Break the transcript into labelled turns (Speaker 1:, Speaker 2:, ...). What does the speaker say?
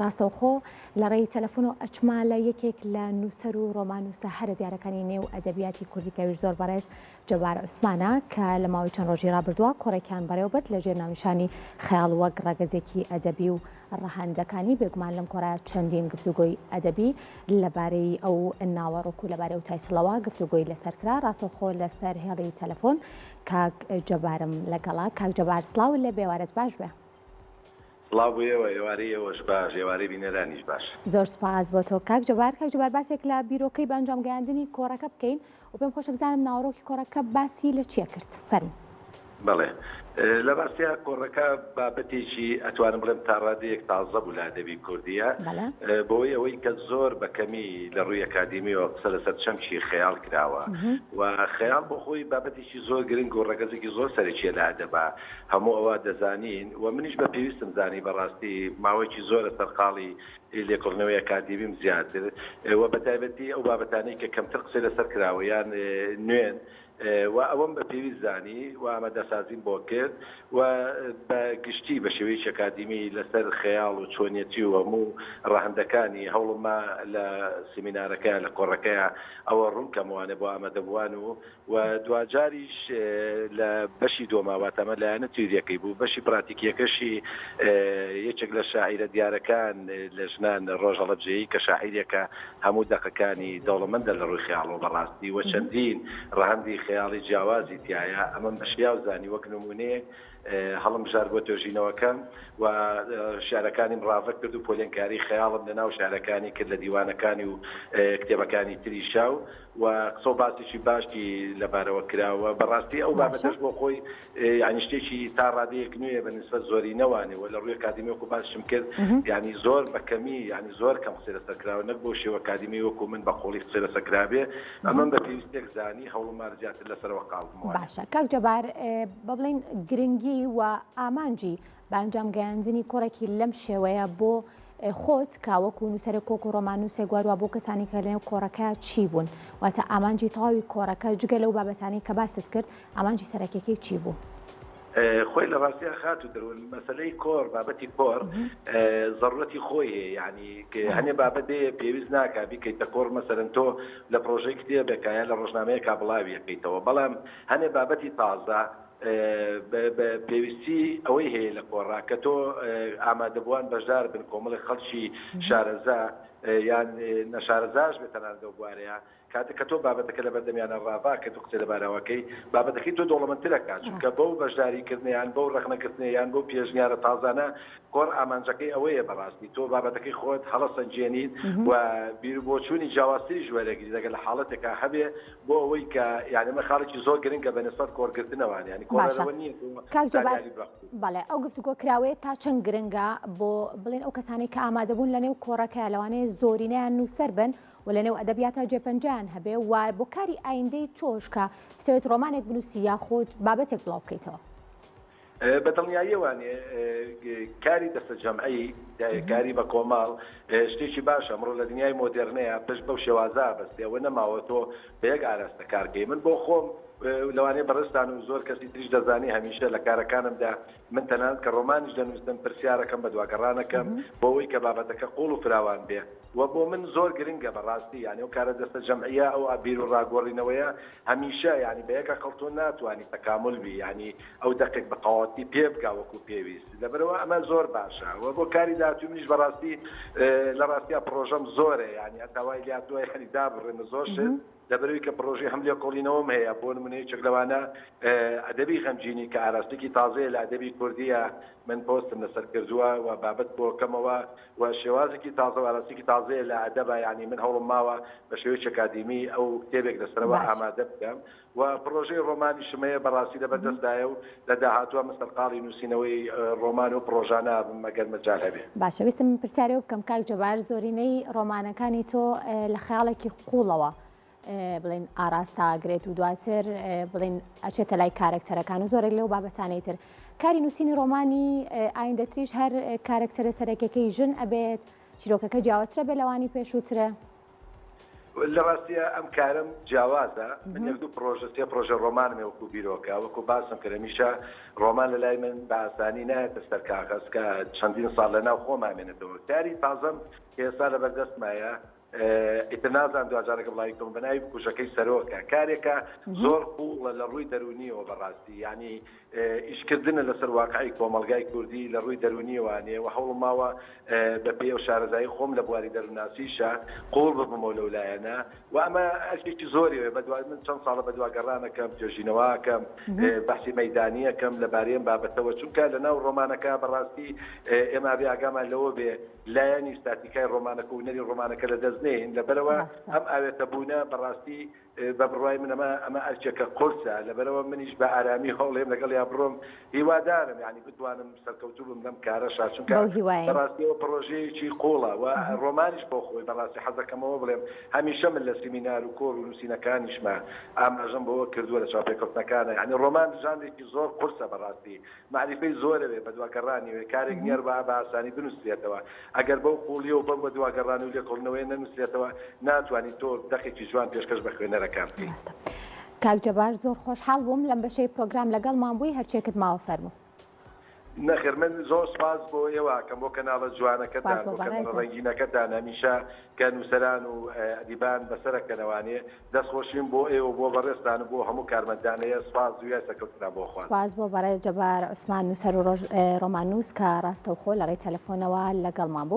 Speaker 1: ڕاستەوخۆ لە ڕێی تەلەفۆنەوە ئەچمە لای یەکێک لە نووسەر و ڕۆماننووسە هەرە دیارەکانی نێو ئەدەبیاتی کوردی کە ئەویش زۆر بەڕێز جەبار عوسمانە کە لە ماوەی چەند ڕۆژی ڕابردووە کۆڕێکیان بەڕێوەبرد لە ژێر ناونیشانی خەیاڵ وەک ڕەگەزێکی ئەدەبی و ڕەهەندەکانی بێگومان لەم کۆڕە چەندین گفتوگۆی ئەدەبی لەبارەی ئەو ناوەڕۆک و لەبارەی ئەو title ەوە گفتوگۆی لەسەر کرا ڕاستەوخۆ لەسەر هێڵی تەلەفۆن کاک جەبارم لەگەڵە کاک جەبار سڵاو لێ بێ ئێوارەت باش بێ.
Speaker 2: سڵاو بۆ ئێوە، ئێوارەی ئێوەش باش، ئێوارەی بینەرانیش باش.
Speaker 1: زۆر سوپاس بۆ تۆ کاک جەبار. کاک جەبار باسێک لە بیرۆکەی بە ئەنجام گەیاندنی کۆڕەکە بکەین و پێم خۆشە بزانم ناوەڕۆکی کۆڕەکە باسی لە چیە کرد؟ فەرموو.
Speaker 2: بەڵێ. لە ڕاستیا کۆڕەکە بابەتێکی ئەتوانم بڵێم تا ڕادەیەک تازە بوو لە ئەدەبی کوردییا بەوەی ئەوەی کە زۆر بە کەمی لە ڕووی ئەکادیمیەوە قسە لەسەر چەمکی خەیاڵ کراوە و خەیاڵ بۆ خۆی بابەتێکی زۆر گرنگ و ڕەگەزێکی زۆر سەرەکیە لە ئەدەبا هەموو ئەوە دەزانین و منیش بە پێویستم زانی بەڕاستی ماوەیەکی زۆرە سەرقاڵی لێکۆڵینەوەی ئەکادیمیم زیاتر و بە تایبەتی ئەو بابەتانەی کە کەمتر قسەی لەسەر کراوە یان نوێن و ئەوەم بە پێویست زانی و ئامادەسازیم بۆ کرد و بە گشتی بە شێوەیەکی ئەکادیمی لەسەر خەیاڵ و چۆنیەتی و هەموو ڕەهەندەکانی هەوڵم ما لە سیمینارەکەیا لە کۆڕەکەیا ئەوە ڕوون کەمەوانێ بۆ ئامادەبووان و و دواجاریش لە بەشی دووەما واتە ئەمە لایەنە تیورییەکەی بوو، بەشی پراتیکییەکەشی یەکێک لە شاعیرە دیارەکان لە ژنان ڕۆژ هەڵەبجەیی کە شاعیرێکە هەموو دەقەکانی دەوڵەمەندە لە ڕووی خەیاڵەوە بەڕاستی و چەندین ڕەهەندی خەیاڵی جیاوازی تیایە، ئەمەم بە شیاو زانی وەک نموونەیەک هەڵمبژارد بۆ توێژینەوەکەم و شیعرەکانیم ڕاڤە کرد و پۆلێنکاری خەیاڵم لە ناو شیعرەکانی کرد لە دیوانەکانی و کتێبەکانی تریشا و و قسە و باسێکی باشی لەبارەوە کرا و بەڕاستی ئەو بابەتەش بۆ خۆی یانی شتێکی تا ڕادەیەک نوێیە بە نیسبەت زۆرینەوانێ و لە ڕووی ئەکادیمی وەکوو باسیشم کرد یانی زۆر بە کەمی یانی زۆر کەم قسەی لەسەر کراوە نەک بەو شێوە ئەکادیمی وەکوو من بە قووڵی قسەی لەسەر کرابێ ئەمەم بە پێویستێک زانی هەوڵم ما زیاتر لەسەرەوە قاڵ بمەوە.
Speaker 1: باشە کاک جەبار بە بڵێین گرنگی و ئامانجی بە ئەنجام گەیاندنی کۆڕێکی لەم شێوەیە بۆ خۆت کە وەکو نووسەرێک وەکو ڕۆماننووسێک واروا بۆ کەسانی کە لەنێو کۆڕەکە چی بوون؟ واتە ئامانجی تەواوی کۆڕەکە جگە لەو بابەتانەی کە باست کرد ئامانجی سەرەکیەکەی چی بوو؟
Speaker 2: خۆی لە ڕاستیا خاتوو دەروون مەسەلەی کۆڕ بابەتی کۆڕ زەڕورەتی خۆی هەیە یانی هەنێ بابەت هەیە پێویست ناکا بیکەیتە کۆڕ مەسەلەن تۆ لە پڕۆژەی کتێبێکا یان لە ڕۆژنامەیەکا بڵاوی ئەکەیتەوە بەڵام هەنێ بابەتی تازە پێویستی ئەوەی هەیە لە کۆڕا کە تۆ ئامادەبووان بەشدار بن کۆمەڵێک خەڵکی شارەزا یان نەشارەزاش بێت تەنانەت لەو بوارەیە کاتێک کە تۆ بابەتەکە لەبەردەمیانە ڕاڤا کرد و قسەی لەبارەوە کەی بابەتەکەی تۆ دەوڵەمەندتر ئەکات چونکە بەو بەشداریکردنە یان بەو ڕەخنەگرتنە یان بەو پێشنیارە تازانە کۆڕ ئامانجەکەی ئەوەیە بەڕاستی تۆ بابەتەکەی خۆت هەڵەسەنگێنیت و بیروبۆچوونی جیاوازتریش وەرەگریت ئەگەر لە حاڵەتێکا هەبێ بۆ ئەوەی کە یانی ئەمە خاڵێکی زۆر گرنگە بە نسبەت کۆڕگرتنەوە یانی
Speaker 1: باشە
Speaker 2: کۆڕەرەوە نییە تۆ
Speaker 1: کاک جەبار
Speaker 2: زانیاری بەخشی.
Speaker 1: بەڵێ ئەو گفتوگۆ کراوەیە تا چەند گرنگە بۆ بڵێن ئەو کەسانەی کە ئامادەبوون لە نێو کۆڕەکە لەوانەیە زۆرینەیان نووسەر بن و لە نێو ئەدەبیاتە جێپەنجەیان هەبێ و بۆ کاری ئایندەی تۆش کە بتەوێت ڕۆمانێک بنووسی یاخود بابەتێک بڵاو بکەیتەوە.
Speaker 2: بە دڵنیاییەوە کاری دەستەجەمعی، کاری بە کۆمەڵ شتێکی باشە، ئەمڕۆ لە دنیای مۆدێرنەیە پشت بەو شێوازە ئەبەستێ، ئەوە نەماوە تۆ بە یەک ئاراستە کار کەی. من بۆ خۆم لەوانەیە بەڕێزتان و زۆر کەسی تریش دەزانی هەمیشە لە کارەکانمدا من تەنانەت کە ڕۆمانیش دەنووسم پرسیارەکەم بەدواگەڕانەکەم بۆ ئەوەی کە بابەتەکە قووڵ و فراوان بێ و بۆ من زۆر گرنگە بە ڕاستی یانی ئەو کارە دەستەجەمعییە ئەو بیروڕا گۆڕینەوەیە هەمیشە یانی بە یەک ئەقڵ تۆ ناتوانی تەکامول بی یانی ئەو دەقێک بە تەواوەتی پێ بگا وەکو پێویست لەبەرئەوە ئەمە زۆر باشە و بۆ کاری داهاتووی منیش بەڕاستی لە ڕاستیا پڕۆژەم زۆرە یانی هەتا وای لێهاتووە یانی دابڕێم لە زۆر شت لەبەرئەوەی کە پڕۆژەی هەم لێکۆڵینەوەم هەیە بۆ نمونە یەکێک لەوانە ئەدەبی غەمگینی کە ئاراستەیەکی تازەیە لە ئەدەبی کوردیە من پۆستم لەسەر کردووە و بابەت کۆکەمەوە و شێوازێکی تازە و ئاراستەیەکی تازەیە لە ئەدەبا یانی من هەوڵم ماوە بە شێوەیەکی ئەکادیمی ئەو کتێبێک لەسەرەوە
Speaker 1: باشە.
Speaker 2: ئامادە بکەم و پڕۆژەی ڕۆمانیشم هەیە بەڕاستی لەبەر دەستدایە و لە داهاتووە من سەرقاڵی نووسینەوەی ڕۆمان و پڕۆژانە ئەبم ئەگەر مەجال هەبێ.
Speaker 1: باشە ویستم پرسیارێ بکەم کاک جەبار زۆرینەی ڕۆمانەکانی تۆ لە خەیاڵێکی قووڵەوە بڵێن ئاراستە ئەگرێت و دواتر بڵێن ئەچێتە لای کارەکتەرەکان و زۆرێک لەو بابەتانەی تر کاری نووسینی ڕۆمانی ئایندەتریش هەر کارەکتەرە سەرەکیەکەی ژن ئەبێت چیرۆکەکە جیاوازترە بێ لەوانی پێشووترە.
Speaker 2: لە ڕاستیا ئەم کارەم جیاوازە، من یەک دوو پڕۆژە سێ پڕۆژە ڕۆمانم هەیە وەکوو بیرۆکە، وەکوو باسم کرد هەمیشە ڕۆمان لە لای من بە ئاسانی نایەتە سەر کاغەز کە چەندین ساڵ لە ناو خۆما ئەمێنێتەوە. کاری تازەم کە ئێستا لەبەر دەستمایە ئیتر نازانم دواجارەکە بڵاوی کەم بە ناوی بکوژەکەی سەرۆکە، کارێکە زۆر قووڵە لە ڕووی دەروونیەوە بەڕاستی یانی ئیشکردنە لەسەر واقعی کۆمەڵگای کوردی لە ڕووی دەروونیەوانێ و هەوڵم ماوە بە پێی ئەو شارەزایی خۆم لە بواری دەروونناسیشا قووڵ ببمەوە لەو لایەنە و ئەمە ئەرکێکی زۆری هەیە بەدوا من چەند ساڵە بەدوا گەڕانەکەم توێژینەوەکەم بەحسی مەیدانیەکەم لەبارەی ئەم بابەتەوە چونکە لەناو ڕۆمانەکە بەڕاستی ئێمە ئەبێ ئاگامان لەوە بێ لایەنی ستاتیکای ڕۆمانەکە و هونەری ڕۆمانەکە لەدەست نەیەین لەبەرئەوە ئەم ئاوێتەبوونە بەڕاستی بە بڕوای من ئەمە ئەمە ئەرکێکە قورسە لەبەرئەوە منیش بە ئارامی هەوڵێم لەگەڵیا بڕۆم هیوادارم یانی بتوانم سەرکەوتوو بم لەم کارەشا چونکە
Speaker 1: بەو هیوایەین.
Speaker 2: بەڕاستی ئەوە پڕۆژەیەکی قوڵە و ڕۆمانیش بۆ خۆی بەڕاستی حەزەکەم ئەوە بڵێم هەمیشە من لە سیمینار و کۆڕ و نووسینەکانیشما ئاماژەم بەوە کردووە لە چاوپێکەوتنەکانا یانی ڕۆمان ژانرێکی زۆر قورسە بەڕاستی مەعریفەی زۆرەوێ، بەدواگەڕانی وێ، کارێک نییە وا بە ئاسانی بنووسرێتەوە. ئەگەر بەو قووڵییە و بەو بەدواگەڕان و لێکۆڵینەوەیە نەنووسرێتەوە، ناتوانی تۆ دەقێکی جوان پێشکەش بە خوێنەرەکان بکەی.
Speaker 1: ڕاستە. کاک جەبار زۆر خۆشحاڵ بووم لەم بەشەی پرۆگرام لەگەڵمان بووی، هەرچیەکت ماوە فەرموو.
Speaker 2: نەخێر من زۆر سوپاس بۆ ئێوە ئەکەم بۆ کەناڵە
Speaker 1: سوپاس
Speaker 2: جوانەکەتان
Speaker 1: بۆ
Speaker 2: بۆ کەناڵە
Speaker 1: بەڕێزت.
Speaker 2: ڕەنگینەکەتان هەمیشە کە نووسەران و ئەدیبان بەسەرەکەنەوانێ دەستخۆشیم بۆ ئێوە و بۆ بەڕێزتان و بۆ هەموو کارمەندان هەیە سوپاس و هیوای سەرکەوتنتان بۆ خوازم.
Speaker 1: سوپاس بۆ بەڕێز جەبار عوسمان نووسەر و ڕۆماننووس کە ڕاستەوخۆ لە ڕێی تەلەفۆنەوە لەگەڵمان بوو.